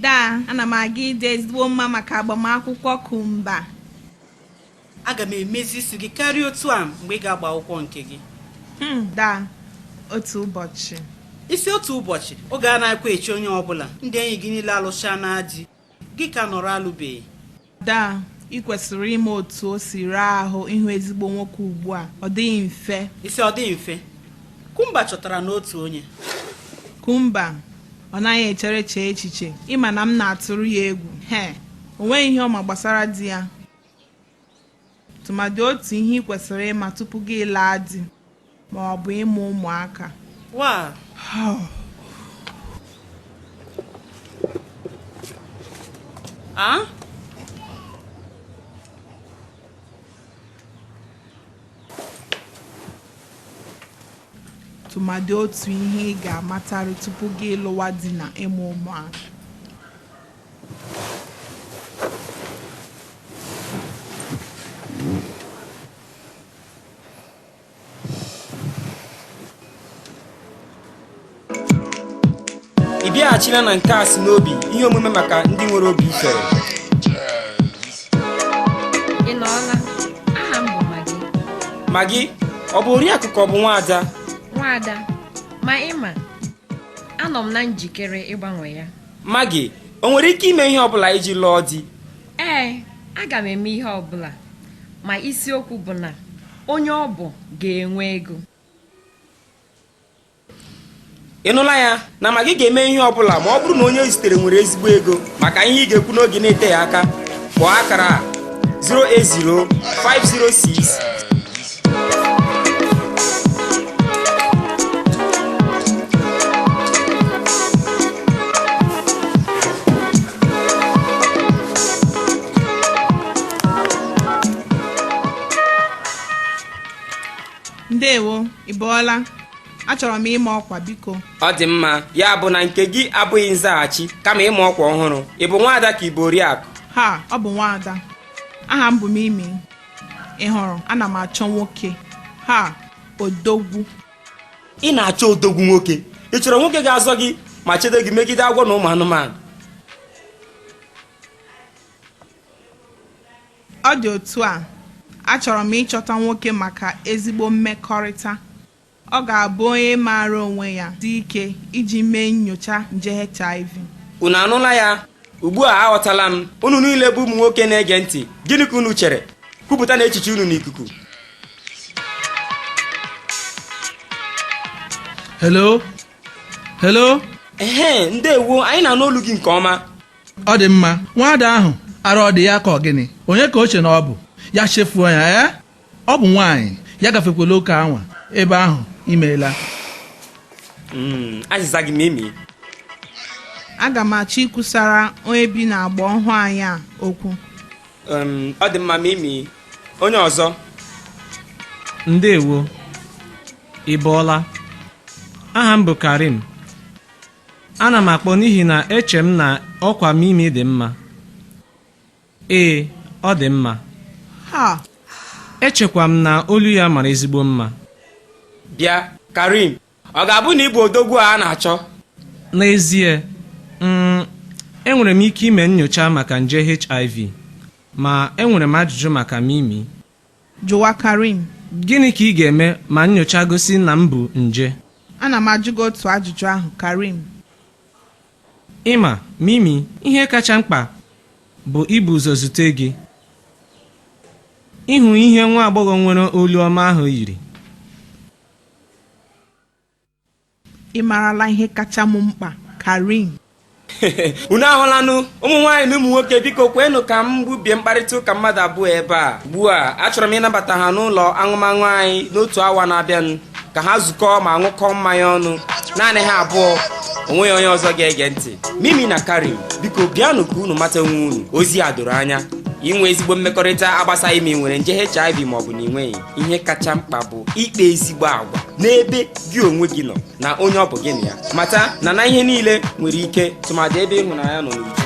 Daa, ana m aga ịdị ezigbo mma maka agbamakwụkwọ Kumba. Aga m emezi isi gị karịa otu a mgbe ị ga-agba akwụkwọ nke gị. Daa, otu ụbọchị. Isi otu ụbọchị, oge anaghịkwa eche onye ọbụla. Ndị enyi gị niile alụcha na di, gị ka nọrọ alụbeghị. Daa, ị kwesịrị ịma otu o si raa ahụ ịhụ ezigbo nwoke ugbu a. Ọ dịghị mfe. Isi ọ dịghị mfe. Kumba chọtara n'otu onye. Kumba, ọ naghị echere chee echiche. Ịma na m na-atụrụ ya egwu. He, o nweghị ihe ọma gbasara di ya. Tụmadị otu ihe ị kwesịrị ịma tupu gị laa di ma ọ bụ ịmụ ụmụaka. Wa. A? Tụmadị otu ihe ị ga-amatarị tupu gị lụwa di na ịmụ ụmụaka. Ị bịaghachila na nke a si n'obi ihe omume maka ndị nwere obi ufere. Ị nọọla? Aha m bụ Magị. Magị, ọ bụ oriakụ ka ọ bụ nwaada? Nwaada, ma ị ma, anọ m na njikere ịgbanwe ya. Magị, o nwere ike ime ihe ọbụla iji lụọ di? Ee, aga m eme ihe ọbụla, ma isiokwu bụ na onye ọ bụ ga-enwe ego. Ị nụla ya na Magị ga-eme ihe ọbụla ma ọ bụrụ na onye o zitere nwere ezigbo ego. Maka ihe ị ga-ekwu n'oge na-eteghị aka, kpọọ akara a 080 506. Ndewo, ị bọọla? Achọrọ m ịma ọkwa biko. Ọ dị mma, ya bụ na nke gị abụghị nzaghachi kama ịma ọkwa ọhụrụ. Ị bụ nwaada ka ị bụ oriakụ? Ha, ọ bụ nwaada. Aha m bụ Mimi. Ị hụrụ, ana m achọ nwoke. Ha, odogwu. Ị na-achọ odogwu nwoke. Ị chọrọ nwoke ga-azọ gị ma chedo gị megide agwọ na ụmụ anụmanụ. Ọ dị otu a, achọrọ m ịchọta nwoke maka ezigbo mmekọrịta. Ọ ga-abụ onye maara onwe ya, dị ike iji mee nyocha nje HIV. Unu anụla ya? Ugbu a aghọtala m. Unu niile bụ ụmụ nwoke na-ege ntị. Gịnị ka unu chere? Kwupụta na echiche unu n'ikuku. Hello, hello. Ehe, ndewo, anyị na-anụ olu gị nke ọma. Ọ dị mma. Nwaada ahụ, ara ọ dị ya ka ọ gịnị? Onye ka o che na ọ bụ? Ya chefuo ya. Ee, ọ bụ nwaanyị. Ya gafekwala oke anwa ebe ahụ. Imeela. Azịza gị, Mimi. Aga m achọ ikwusara onye bi n'agba ọhụụ anyị a okwu. Ọ dị mma, Mimi. Onye ọzọ? Ndewo, ị bọọla? Aha m bụ Karim. Ana m akpọ n'ihi na eche m na ọkwa Mimi dị mma. Ee, ọ dị mma. Ha. Echekwa m na olu ya mara ezigbo mma. Bịa, Karim, ọ ga-abụ na ị bụ odogwu a na-achọ? N'ezie, enwere m ike ime nyocha maka nje HIV, ma enwere m ajụjụ maka Mimi. Jụwa Karim. Gịnị ka ị ga-eme ma nyocha gosi na m bụ nje? Ana m ajụ gị otu ajụjụ ahụ, Karim. Ịma, Mimi, ihe kacha mkpa bụ ibu ụzọ zute gị, ịhụ ihe nwa agbọghọ nwere olu ọma ahụ yiri. Ị marala ihe kacha m mkpa, Karim. Unu ahụlanụ, ụmụ nwaanyị na ụmụ nwoke, biko kweenụ ka m gbubie mkparịta ụka mmadụ abụọ ebe a ugbu a. Achọrọ m ịnabata ha n'ụlọ aṅụmaṅụ anyị n'otu awa na-abịanụ ka ha zukọọ ma ṅụkọọ mmanya ọnụ, naanị ha abụọ, onweghị onye ọzọ ga-ege ntị. Mimi na Karim, biko bịanụ ka unu mata onwe unu. Ozi a doro anya: inwe ezigbo mmekọrịta agbasaghị ma ị nwere nje HIV ma ọ bụ na ị nweghị. Ihe kacha mkpa bụ ikpe ezigbo agwa n'ebe gị onwe gị nọ na onye ọ bụ gị na ya. Mata na ihe niile nwere ike, tụmadị ebe ịhụnanya nọ n'uju.